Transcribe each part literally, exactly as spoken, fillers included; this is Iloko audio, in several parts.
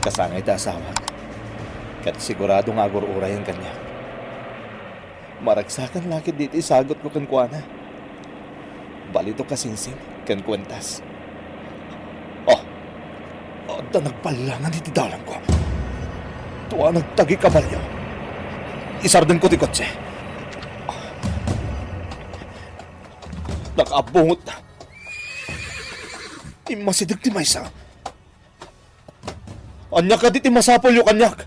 Kasangay ti asawak, ket sigurado nga agur-urayen kaniak. Maragsakan la ketdi ti isagutko kenkuana. Balitok a singsing ken kuentas. Oh, adda nagballangan iti dalangko. Tua nagtagi kabalio. Isardenko ti kotse. Nakaabungot na. Immasideg ti maysa. Ania kadi ti masapulyo kaniak?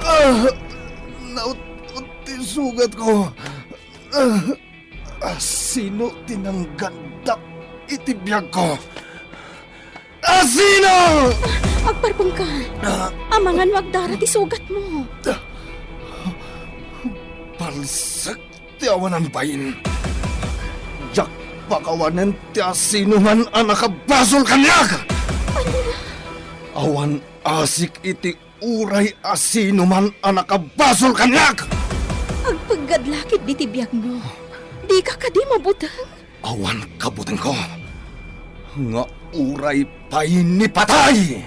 Ah, naut-, ti sugatko. Ah, asino ti nanggandak iti biagko? Asino? Agparpengka. Ah. Amangan no agdara ti sugatmo. Palsek ti awanan bain. Diak pakawanen ti asinoman a nakabasol kaniak. Awan asik iti uray asinoman a nakabasol kaniak! Agpeggad la ketdi ti biagmo. Dika kadi mabuteng? Awan kabutengko nga uray pay ni patay!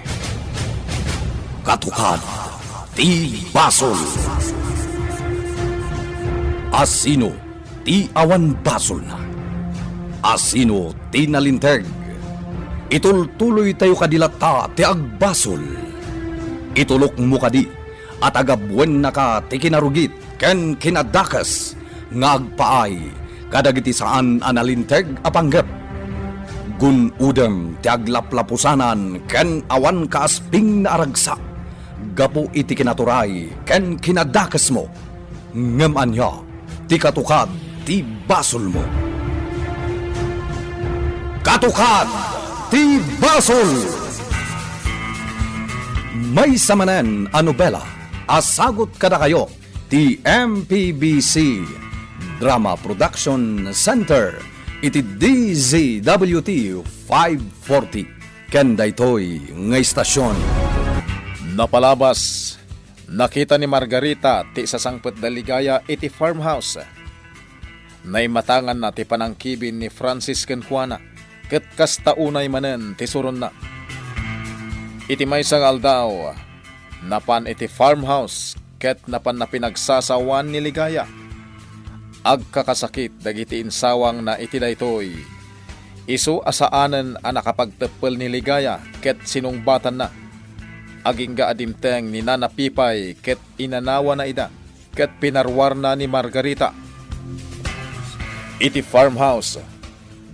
Katukad ti basol. Asino ti awan basolna? Asino ti nalinteg? Itultuloytayo kadi latta ti agbasol. Itulokmo kadi a tagabuennaka ti kinarugit ken kinadakes nga agpaay kadagiti saan a nalinteg a panggep. Gun-odem ti aglaplapusanan ken awan kaaspingna a ragsak gapu iti kinaturay ken kinadakesmo. Ngem ania ti katukad ti basolmo? Katukad ti basol! Maysa manen a nobela a sagut kadakayo ti M P B C Drama Production Center iti D Z W T five forty ken daytoy nga istasion. Napalabas, nakita ni Margarita ti sasangpet da Ligaya iti farmhouse. Naimatanganna ti panangkibin ni Francis kenkuana, ket kasta unay manen ti suronna. Iti maysa nga aldaw, napan iti farmhouse ket napanna pinagsasawan ni Ligaya. Agkakasakit dagiti insawangna iti daytoy. Isu a saanen a nakapagteppel ni Ligaya ket sinungbatanna. Agingga a dimteng ni Nana Pipay ket inanawana ida, ket pinaruarna ni Margarita. Iti farmhouse,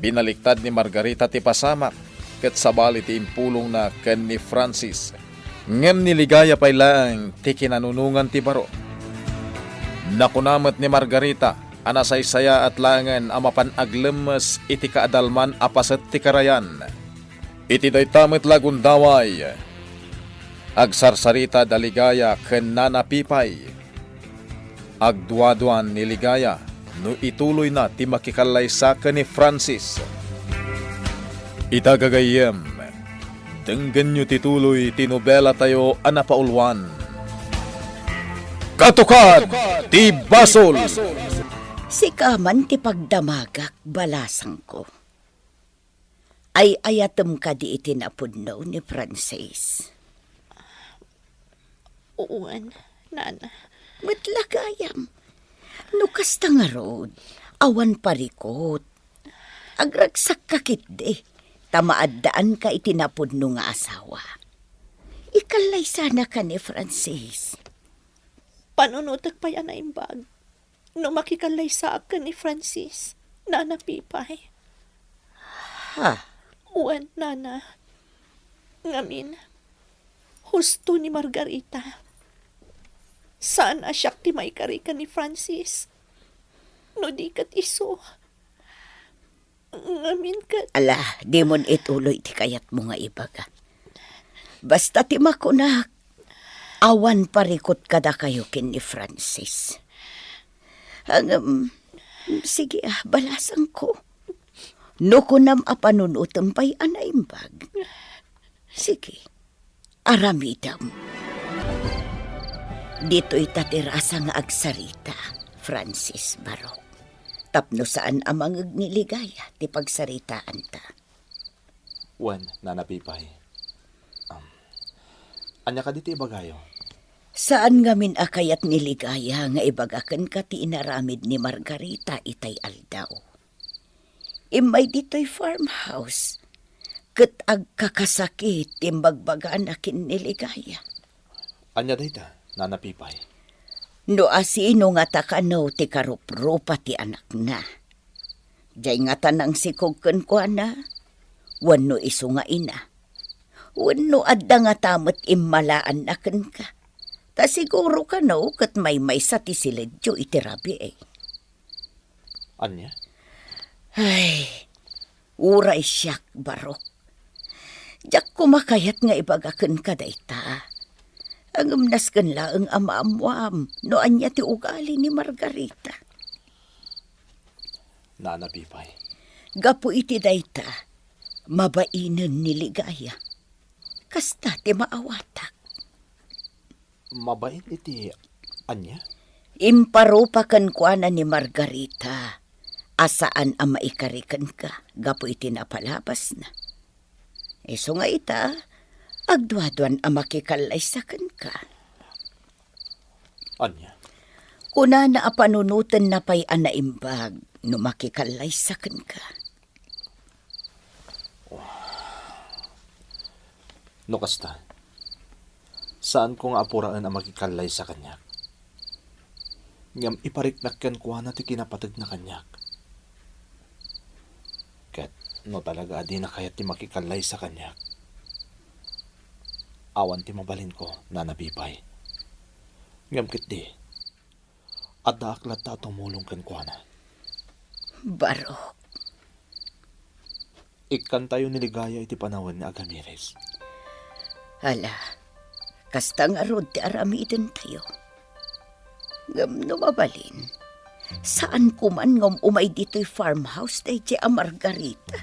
binaliktad ni Margarita ti pasamak ket sabali ti impulongna ken ni Francis. Ngem ni Ligaya pay laeng ti kinanunongan ti baro. Nakuna met ni Margarita a nasaysayaat laengen a mapan aglemmes iti kaadalman a paset ti karayan. Iti dayta met la gundaway, agsarsarita da Ligaya ken Nana Pipay. Agduaduan ni Ligaya no ituloyna ti makikallaysa ken ni Francis. Ita gagayyem, denggenyo ti tuloy ti nobelatayo a napauluan. Katukad ti basol! Sika man ti pagdamagak, balasangko. Ay-ayatem kadi iti napudno ni Francis? Wen, Nana. Met la gayam. No kasta ngarud, awan parikut. Agragsakka ketdi, ta maaddaanka iti napudno nga asawa. Ikallaysanaka ni Francis. Panunotek pay a naimbag no makikallaysaak ken ni Francis, Nana Pipay. Ha? Wen, Nana. Ngamin, husto ni Margarita. Saan a siak ti maikari ken ni Francis. No di ket isu. Ngamin ket Ala, dimon ituloy ti kayatmo nga ibaga. Basta ti makunak, awan parikut kadakayo ken ni Francis. Ngem, sige, ah, balasangko. No kunam a panunotem pay a naimbag, sige, aramidem. Ditoy ta ti rasa nga agsarita, Francis Barok. Tapno saan a mangngeg ni Ligaya ti pagsaritaanta. Wen, Nana Pipay. Am, ania kadi ti ibagayo? Saan ngamin a kayat ni Ligaya nga ibaga kenka ti inaramid ni Margarita itay aldaw. Immay ditoy farmhouse, ket agkakasakit ti imbagbagana ken ni Ligaya. Ania dayta, Nana Pipay? No asino ngata kano ti karuprupa ti anakna. Diay ngata nangsikog kenkuana, wenno isu nga ina. Wenno adda ngata met immalaanna kenka. Ta siguro kano ket maymaysa ti siledyo iti rabii. Ania? Ay, uray siak, Barok. Diak koma kayat nga ibaga kenka dayta. Ngem nasken laeng a maammoam no ania ti ugali ni Margarita. Nana Pipay. Gapu iti dayta, mabainen ni Ligaya. Kasta ti maawatak. Mabain iti ania? Imparupa kenkuana ni Margarita a saan a maikari kenka gapu iti napalabasna. Isu nga ita, agduaduan a makikallaysa kenka. Ania? Kunana a panunotenna pay a naimbag no makikallaysa kenka. No kasta, saanko nga apuraen a makikallaysa kaniak. Ngem ipariknak kenkuana ti kinapategna kaniak. Ket no talaga a dina kayat ti makikallaysa kaniak, awan ti mabalinko, Nana Pipay. Ngem ketdi, addaak latta a tumulong kenkuana. Barok. Ikkantayo ni Ligaya iti panawen nga agamiris. Ala, kasta ngarud ti aramidentayo. Ngem no mabalin, saan koman nga um-umay ditoy farmhouse daydiay a Margarita.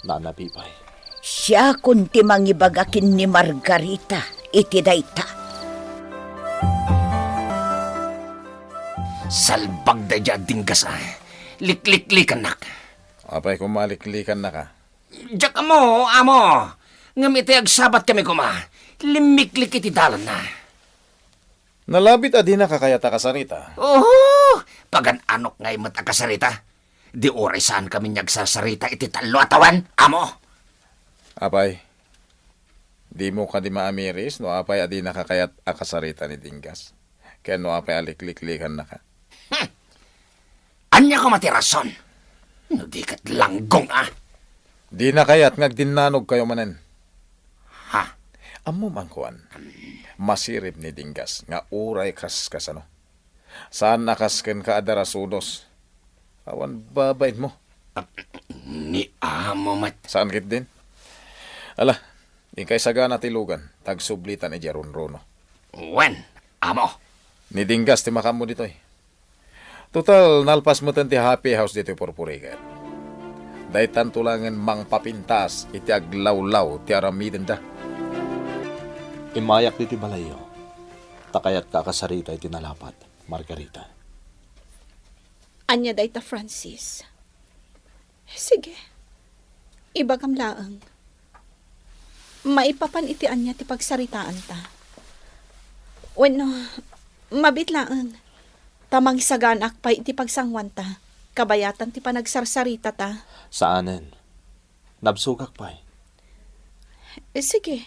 Nana Pipay. Siakon ti mangibaga ken ni Margarita iti dayta. Salbag daydiay a Dinggas a. Likliklikannak. Apay koma a liklikannaka? Diak ammo, amo. Ngem iti agsabat kami koma, limmiklik iti dalanna. Nalabit a dinaka kayat a kasarita. Oho! Pagan-anok ngay met a kasarita. Di uray saan kami nga agsarsarita iti tallo a tawen, amo. Apay, dimo kadi maamiris no apay a dinaka kayat a kasarita ni Dinggas? Ken no apay a likliklikannaka? Hmm. Ania koma ti rason? No di ket langgong a. Dina kayat nga agdinnanogkayo manen. Ha? Ammom a kuan, masirib ni Dinggas nga uray kas kasano. Saan a kas kenka a darasudos. Awan babainmo. Ah, ni amo met. Saan ketdin? Ala, inkay sagana ti lugan, ta agsublitan idiay runruno. Wen, amo. Ni Dinggas ti makaammo ditoy. Total, nalpas meten ti happy house ditoy purpurigat. Daytanto laengen mangpapintas iti aglawlaw ti aramidenda. Immayak ditoy balayyo, ta kayatka a kasarita iti nalapat, Margarita. Ania dayta, Francis? Sige. Ibagam laeng. Maipapan iti ania ti pagsaritaanta. Wenno, mabiit laeng. Ta mangisaganaak pay iti pagsanguanta, kabayatan ti panagsarsaritata. Saanen. Nabsogak pay. Eh, sige.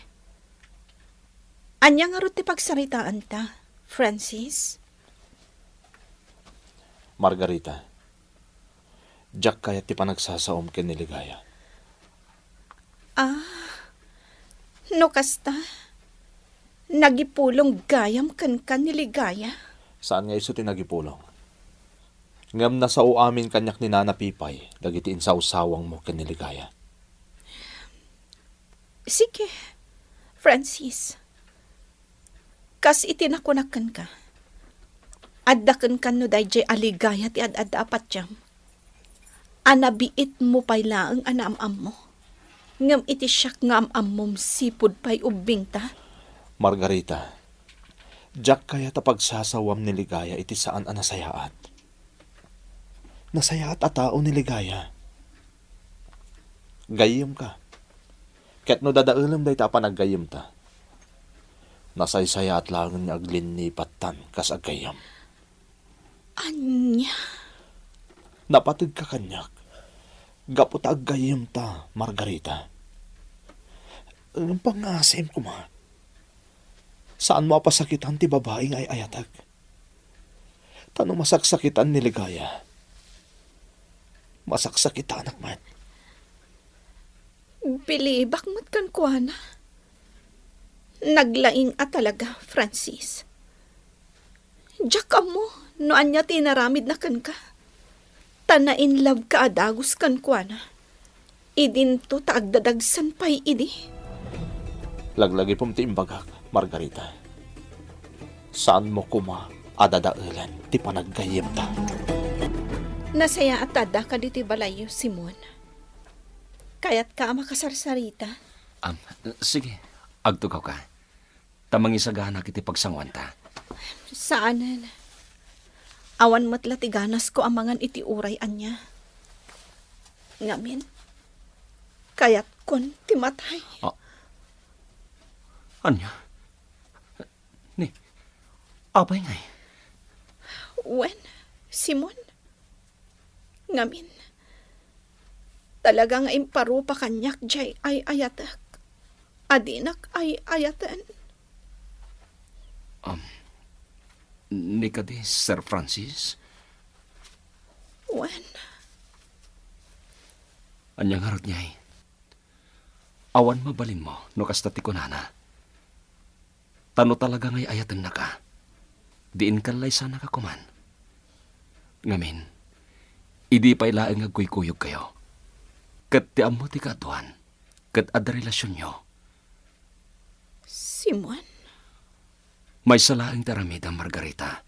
Ania ngarud ti pagsaritaanta, Francis? Margarita, diak kayat ti panagsasaom ken ni Ligaya. Ah, no kasta, nagipulong gayam kenka ni Ligaya? Saan nga isu ti nagipulong. Ngem nasao amin kaniak ni Nana Pipay dagiti insawsawangmo ken ni Ligaya. Sige, Francis. Kas iti nakunak kenka, adda kenka no daydiay a Ligaya ti ad-adda a patiam. a nabiitmo pay laeng a naam-ammo. Ngem iti siak nga am-ammom, sipud pay ubbingta. Margarita, diak kayat a pagsasawam ni Ligaya iti saan a nasayaat. Nasayaat a tao ni Ligaya. Gayyemka. Ket no dadaelem dayta a panaggayyemta, nasaysayaat laengen nga aglinnipattan kas aggayyem. Ania? Napategka kaniak gapu ta aggayyemta, Margarita. Ngem pangngaasim koma, saanmo a pasakitan ti babai nga ay-ayatek. Ta no masaksakitan ni Ligaya, masaksakitanak met. Bilibak met kenkuana. Naglaing a talaga, Francis. Diak ammo no ania ti inaramidna kenka. Ta nainlove ka a dagus kenkuana. Idinto ta agdadagsen pay idi. Laglagipem ti imbagak, Margarita. Saanmo koma a dadaelen ti panaggayyemta. Nasayaat ta addaka ditoy balayyo, Simon. Kayatka a makasarsarita? Am, sige, agtugawka. Ta mangisaganak iti pagsanguanta. Saanen. Awan met la ti ganasko a mangan iti uray ania. Ngamin, kayatkon ti matay. Ah. Ania? Ni, apay ngay? Wen, Simon. Ngamin, talaga nga imparupa kaniak diay ay-ayatek a dinak ay-ayaten. Um, ni kadi, Sir Francis? Wen. Ania ngarud ngay? Awan mabalinmo no kasta ti kunana. Ta no talaga nga ay-ayatennaka, diin kallaysanaka koman. Ngamin, idi pay laeng nga agkuykuyogkayo, ket ti ammo ti kaaduan, ket adda relasionyo. Simon? Maysa laeng ti aramidem, Margarita.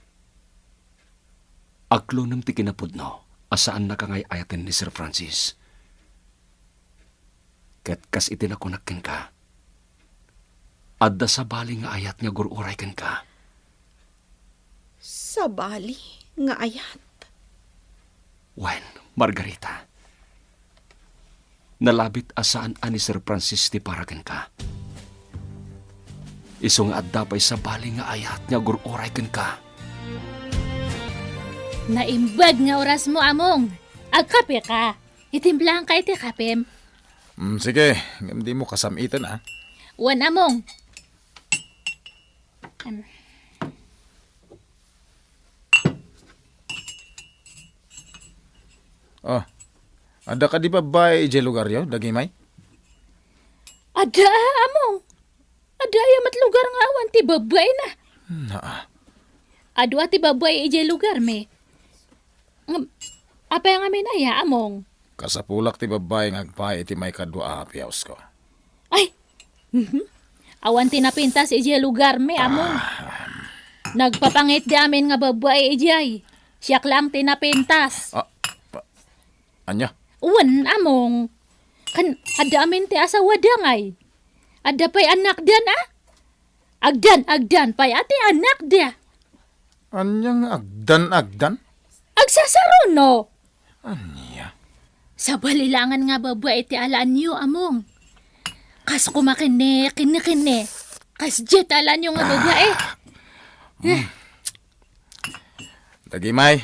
Aklonem ti kinapudno a saannaka nga ay-ayaten ni Sir Francis. Ket kas iti nakunak kenka, adda sabali nga ayat nga agur-uray kenka. Sabali nga ayat? Wen, Margarita, nalabit a saan a ni Sir Francis ti para kenka. Isu nga adda pay sabali nga ayat nga agur-uray kenka. Naimbag nga orasmo, Among. Agkapeka. Itimplaanka iti kapem. Mm, sige, ngem dimo kasam-iten, a. Wen, Among. Em. Oh, adda kadi babbai idiay lugaryo, Dagimay? Adda, Among. Adda aya met lugar nga awan ti babbaina? Naa. Adu a ti babbai idiay lugarmi. Ngem, apay ngamin aya, Among? Kasapulak ti babbai nga agpaay iti maikadua a happy house ko. Ay! Mhm. Awan ti napintas idiay lugarmi, Among. Ah. Nagpapangit ti amin nga babbai idiay. Siak laeng ti napintas. Ah, pa-, ania? Wen, Among. Kan, adda amin ti asawada ngay. Adda pay annakdan, a? Agdan, agdan pay a ti annakda. Ania nga agdan, agdan? Agsasaruno. Ania? Sabali laengen nga babbai ti alaenyo, Among. Kas koma ken ni, ken ni, ken ni. Kas diay ti alaenyo nga babbai. Ah. Hmm. Dagimay.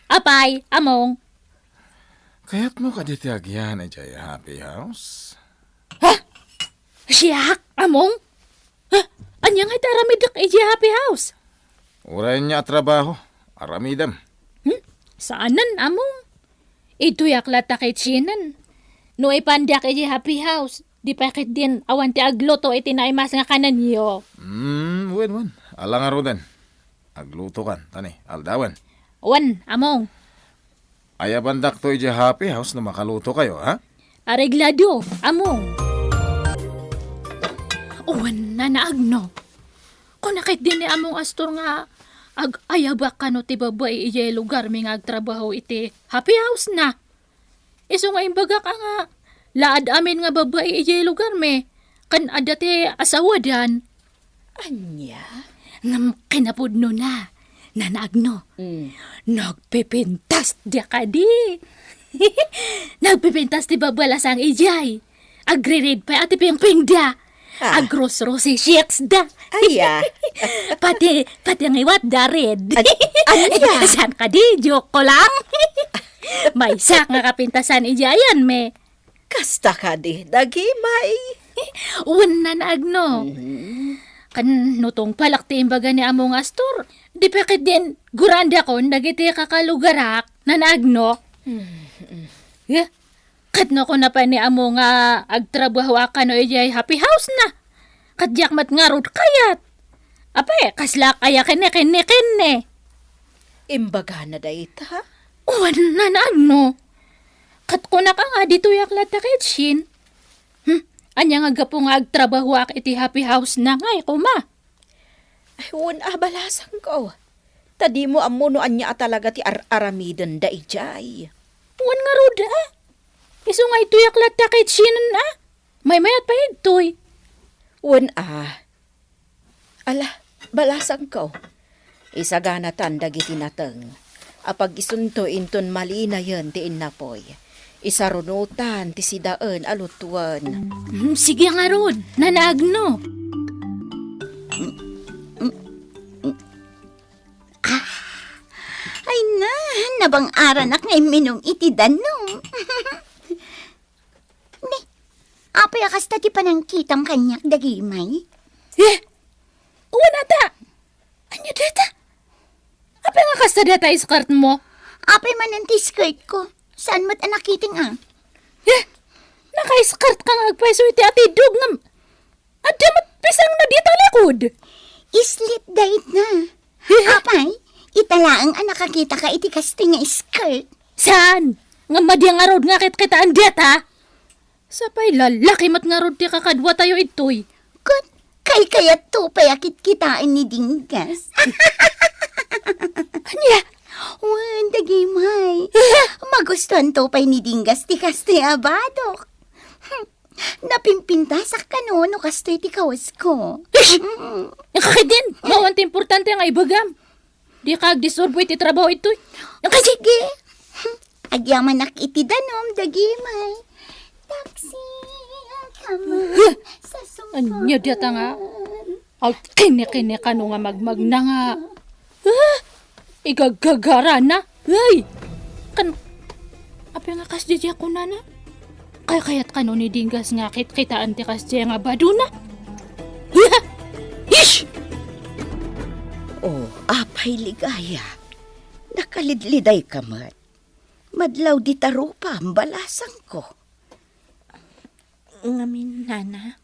Apay, Among. Kayatmo kadi ti agyan idiay happy house? Ha? Siak, Among? Ha? Ania ngay ti aramidek idiay happy house? Uray ania a trabaho, aramidem. Hmm? Saanen, Among. Iduyak latta ket sienen. No ipandiak idiay happy house, di pay ketdin awan ti agluto iti naimas nga kanenyo. Hmm, wen, wen. Ala ngaruden. Aglutokan, ta ni, aldawen. Wen, Among. Ayabandakto idiay happy house no makalutokayo, ha? Areglado, Among. Wen, nanaagno. Kuna ketdin ni Among Astor nga ag-ayabak kano ti babbai idiay lugarmi nga agtrabaho iti happy house na. Isu nga imbagak a nga, la ad-amin nga babbai idiay lugarmi, ken adda ti asawadan. Ania? Ngem kinapudnona, Nana Agno. Mm. Nagpipintas da kadi. Nagpipintas ti babbalasang idiay. Agririd pay a ti pingpingda. Ah. Agrosrosi chicks da. Aya. Pati, pati ngiwat da red. An-, ania? Saan kadi? Joke ko lang. Maysa nga kapintasan idiay ayanmi. Kasta kadi, dagimay. Wen, Nana Agno. Mhm. Ken no tungpalak ti imbaga ni Among Astor, di pay ketdin gurandakon dagiti kakalugarak, Nana Agno. Mhm. Eh, ket no kuna pay ni Amo nga agtrabahoak kano idiay happy house na. Ket diak met ngarud kayat. Apay, kaslaak aya kenni, kenni, kenni. Imbagana dayta? Wen, Nana Agno. Ket kunak a nga ditoyak latta kitchen. Hmm, ania nga gapu nga agtrabahoak iti happy house na ngay koma? Ay, wen a, balasangko. Ta dimo ammo no ania a talaga ti ar-aramidenda idiay. Wen ngarud a. Isu nga ditoyak latta kitchen a. Maymayat pay ditoy. Wen a. Ala, balasangko. Isaganatan dagiti nateng. Apagisunto inton malinayen ti innapoy. Isarunotan ti sidaen a lutuen. Hmm, sige ngarud, Nana Agno. Ah, ay na, nabang-aranak nga imminum iti danum. Ni, apay a kasta ti panangkitam kaniak dagimay? Eh, wen ata. Ania dayta? Apay nga kasta dayta skirt mo? Apay manen ti skirt ko? Saan met a nakiting a? Eh, naka-skirt ka nga agpayso iti atidog ngem adda met pisangna dita likod. Islit dayta. Apay, ita laeng a nakakitaka iti kastoy nga skirt. Saan? Ngem madi ngarud nga kitkitaen dayta? Sapay lalaki met ngarud ti kakaduatayo ditoy. Ket, kaykayatto pay a kitkitaen ni Dinggas. Ania? Wen, dagimay. Magustuanto pay ni Dinggas ti kastoy a badok. Hmm. Napimpintasak kano no kastoy ti kawasko. Ish! Mm. Ikaw din, awan ti importante nga ibagam. Dika agdisturbo iti trabaho itoy. Sige. Agyamanak iti danum, dagimay. Taxi, come on. Huh! Sa sungkon. Ania dayta nga? Agkine-kine kano nga magmagna nga. Ah! Igagagara na. Ay! Kan, apay nga kasdiay a kunana? Kaykayat kano ni Dinggas nga kitkitaen ti kasdiay nga badona? Ish! Oh, apay, Ligaya. Nakalidliday ka met. Madlaw dita rupam, balasangko. Ngamin, Nana,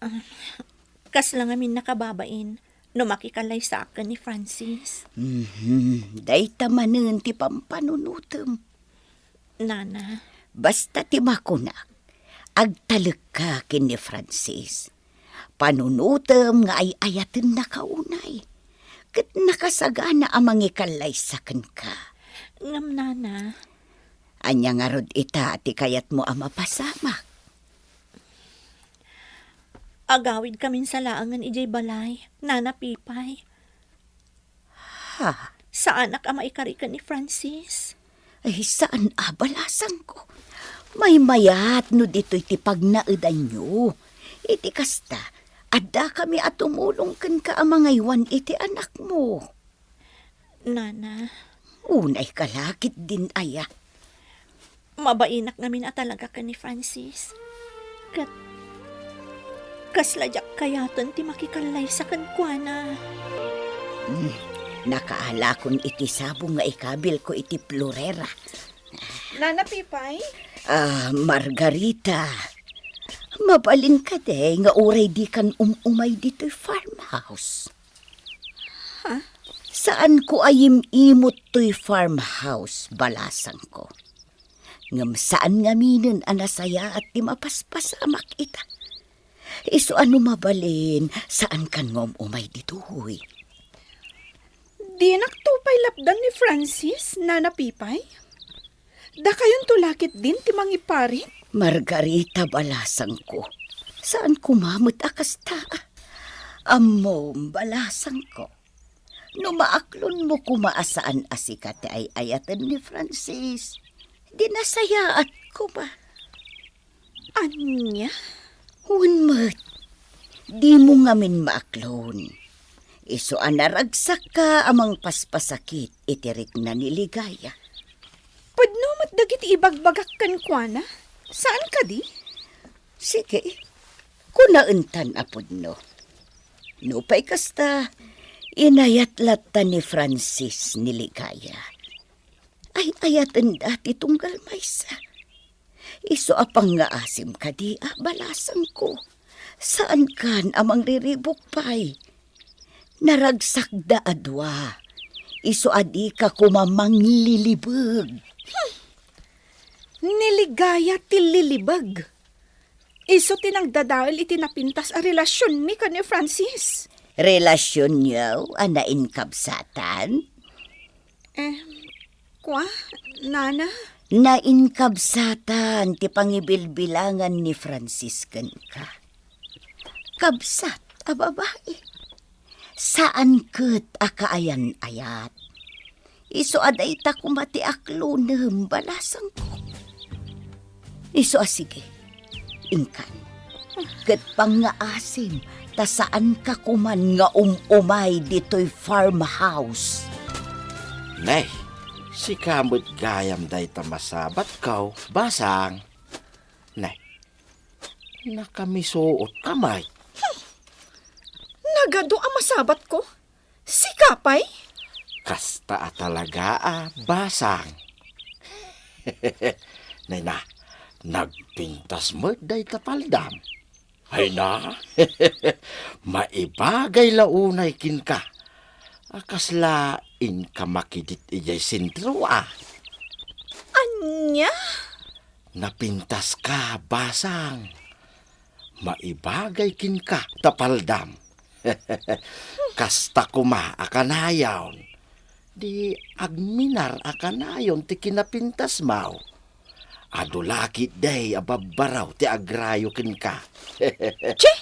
ah, kasla ngamin nakababain no makikallaysaak ken ni Francis. Mhm, dayta manen ti pampanunotem. Nana. Basta ti makunak, agtalekka ken ni Francis. Panunotem nga ay-ayatennaka unay, ket nakasagana a mangikallaysa kenka. Ngem, Nana. Ania ngarud ita ti kayatmo a mapasamak? Agawidkamin sa laengen idiay balay, Nana Pipay. Ha? Saanak a maikari ken ni Francis. Ay, saan a, balasangko. Maymayat no ditoy ti pagnaedanyo. Iti kasta, addakami a tumulong kenka a mangaywan iti anakmo. Nana. Unay ka la ketdin aya. Mabainak ngamin a talaga ken ni Francis. Ket kasla diak kayaten ti makikallaysa kenkuana. Hmm, nakaalakon iti sabong nga ikabilko iti florera. Nana Pipay? Ah, Margarita, mabalin kadi nga uray dikan um-umay ditoy farmhouse? Ha? Saanko a yim-imut toy farmhouse, balasangko. Ngem saan ngaminen a nasayaat ti mapaspasamak ita. Isu a no mabalin, saankan nga um-umay ditoy. Dinakto pay lapdan ni Francis, Nana Pipay? Dakayonto la ketdin ti mangiparit? Margarita, balasangko. Saan koma met a kasta. Ammom, balasangko. No maaklonmo koma a saan a sika ti ay-ayaten ni Francis, di nasayaat koma. Ania? Wen met, dimo ngamin maaklon. Isu a naragsakka a mangpaspasakit iti rikna ni Ligaya. Pudno met dagiti ibagbagak kenkuana. Saan kadi? Sige, kunaentan a pudno. Nupay kasta, inayat latta ni Francis ni Ligaya. Ay-ayatenda ti tunggal maysa. Isu a pangngaasim kadi a balasangko. Saankan a mangriribuk pay. Naragsakda a dua. Isu a dika koma manglilibeg. Hmm. Ni Ligaya ti lilibeg. Isu ti nagdadael iti napintas a relasionmi ken ni Francis. Relasionyo a nainkabsatan? Em, kua, nana? Nainkabsatan ti pangibilbilangan ni Francis kenka. Kabsat a babai. Saan ket a kaayan-ayat. Isu a dayta koma ti aklonem, balasangko. Isu a sige, inkan. Ket pangngaasim, ta saanka koman nga um-umay ditoy farmhouse. Nay, sika met gayam dayta masabatko, basang. Nay, nakamisuotka met. Nagadu a masabatko? Sika pay? Kasta a talaga a basang. Nay na, nagpintas met dayta paldam. Ay na, maibagay la unay kenka. A kasla inka makidit idiay sentro a. Ania? Napintaska, basang. Maibagay kenka ta paldam. Kasta koma a kanayon. Di agminar a kanayon ti kinapintasmo. Adu la ketdi a babbaraw ti agrayo kenka. Chi!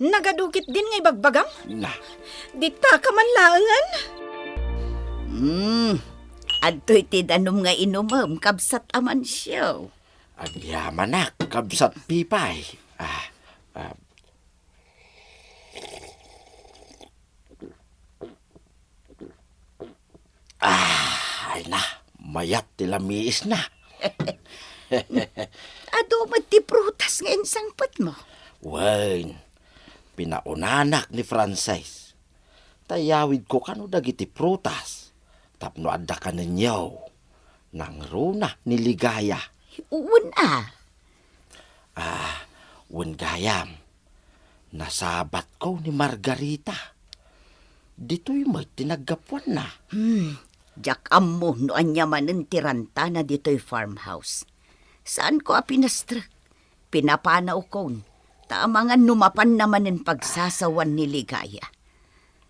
Nagadu ketdin nga ibagbagam? Na. Dita ka man laengen? Hmm. Adtoy ti danum nga inumem, kabsat Amancio. Agyamanak, kabsat Pipay. Ah, ah. Ah, ay na, mayat ti lamiisna. Adu met ti prutas nga insangpetmo? Wen, pinaunanak ni Francis. Ta iyawidko kano dagiti prutas tapno adda kanenyo. Nangruna ni Ligaya. Wen a. Ah, wen gayam, nasabatko ni Margarita. Ditoy met ti naggapuanna. Hmm, diak ammo no ania manen ti rantana ditoy farmhouse. Saanko a pinastrek. Pinapanawkon, ta amangan no mapanna manen pagsasawan ni Ligaya.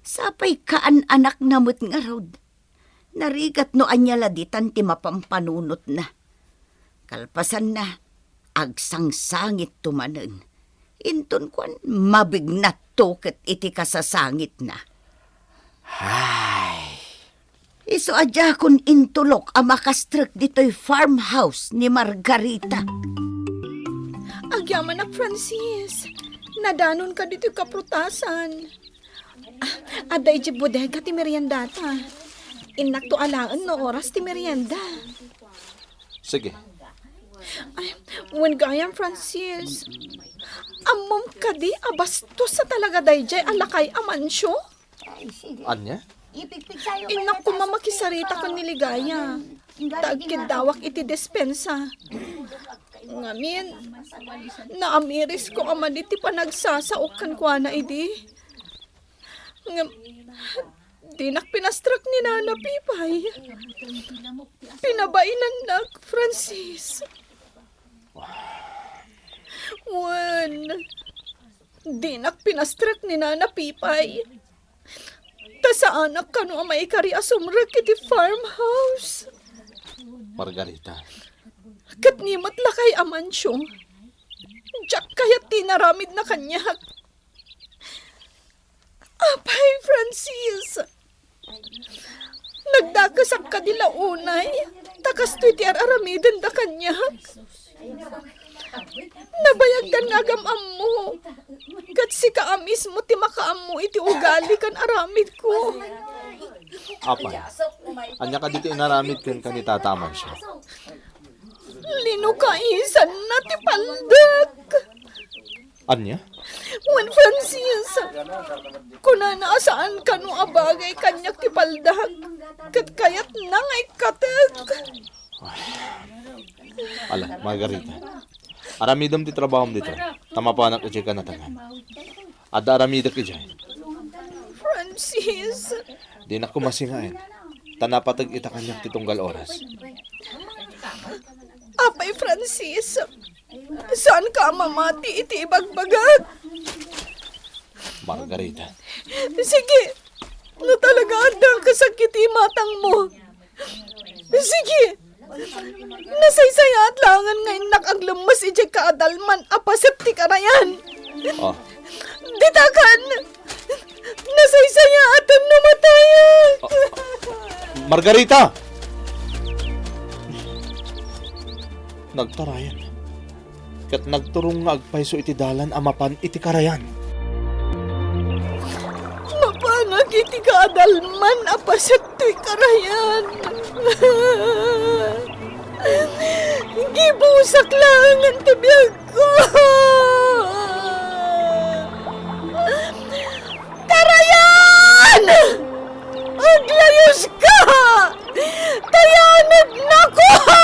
Sapay kaan-anakna met ngarud. Narigat no ania la ditan ti mapampanunotna. Kalpasanna, agsangsangitto manen. Inton kuan, mabignatto ket iti kasasangitna. Ay. Isu a diakon intulok a makastrek ditoy farmhouse ni Margarita. Agyamanak, Francis. Nadanonka ditoy kaprutasan. Ah, adda idiay bodega ti meriendata. Innakto alaen no oras ti merienda. Sige. Ay, wen gayam, Francis. Ammom kadi a bastos a talaga daydiay a lakay Amancio? Ania? Innak koma makisarita ken ni Ligaya. Ta agkiddawak iti despensa. Ngamin, naamirisko a madi ti panagsasaok kenkuana idi. Ngem, dinak pinastrek ni Nana Pipay. Pinabainannak, Francis. Wen, dinak pinastrek ni Nana Pipay. Ta saanak kano a maikari a sumrek iti farmhouse. Margarita. Ket ni met lakay a mansio. Diak kayat ti inaramidna kaniak. Apay, Francis! Nagdakesak kadi la unay, ta kastoy ti ar-aramidenda kaniak. Nabayagkan nga agam-ammo, ket sika a mismo ti makaammo iti ugali ken aramidko. Apay, ania kadi ti inaramid kenka ni Tata a mansio? Linukaisanna ti paldak. Ania? Wen, Francis, kunana a saan kano a bagay kaniak ti paldak, ket kayatna nga ikkatek. Ala, Margarita, aramidem ti trabahom ditoy, ta mapanak idiay kanatangan. Adda aramidek idiay. Francis. Dinak koma singaen, ta napateg ita kaniak ti tunggal oras. Apay, Francis, saanka a mamati iti ibagbagak? Margarita. Sige, no talaga adda kasakit ti imatangmo. Sige, nasaysayaat laengen nga innak aglemmes idiay kaadalman a paset ti karayan. Oh. Ditakan! Nasaysayaat no matayak! Ah, Margarita! Nagtarayan. Ket nagturong nga agpayso iti dalan a mapan iti karayan. Mapanak iti kaadalman a paset toy karayan. Gibusak laengen ti biag Karayan! Aglayoska! Tayanednakan!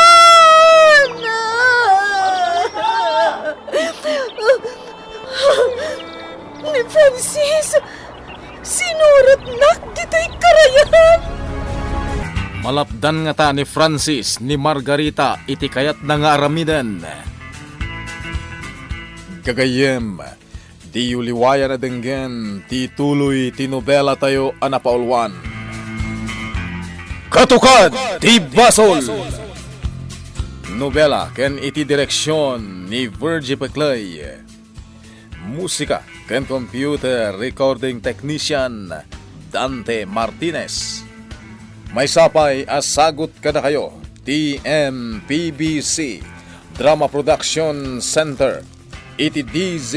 Ni Francis, sinuratnak ditoy karayan! Malapdan ngata ni Francis ni Margarita iti kayatna nga aramiden. Gagayyem, diyo liwayan a denggen ti tuloy ti nobelatayo a napauluan, Katukad ti Basol! Nobela ken iti direksion ni Virgie Peclay. Musika ken computer recording technician, Dante Martinez. Maysa pay a sagut kadakayo ti M P B C Drama Production Center iti D Z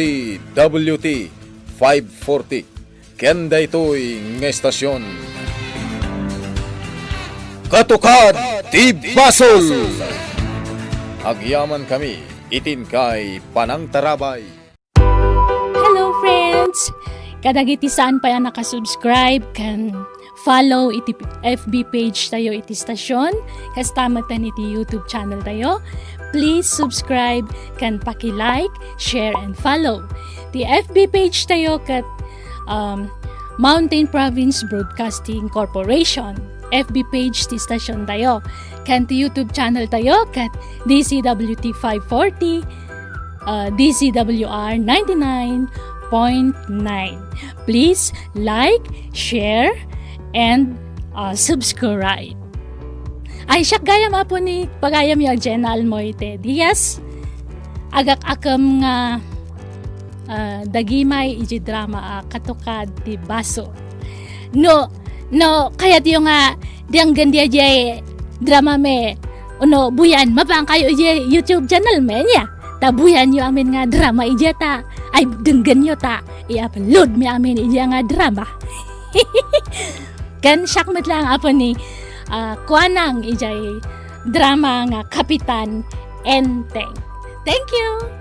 W T five forty ken daytoy nga estasion. Katukad ti Basol! Agyamankami iti inkay panangtarabay. Hello, friends! Kadagiti saan pay a nakasubscribe ken follow iti F B page tayo iti stasyon, kasta met iti YouTube channel tayo, please subscribe ken paki-like, share, and follow. Ti F B page tayo ket, um, Mountain Province Broadcasting Corporation F B page ti stasyon tayo, ken ti YouTube channel tayo ket D Z W T five forty, uh, D Z W R ninety-nine point nine. Please like, share, and, uh, subscribe. Ay, siak gayam, Apo ni pagayamyo a Jenna Almoite Diaz. Agak-akem nga, ah, dagimay iti drama a Katukad ti Basol. No, no, kayatyo nga denggen daydiay drama mi, no, buyan, mapankayo iti YouTube channel mi, nia. Ta buyanyo amin nga drama iti ta, ay, denggenyo ta, i-upload mi amin iti nga drama. Ken siak met lang, Apo ni, ah, kuanang iti drama nga Kapitan Enteng. Thank you!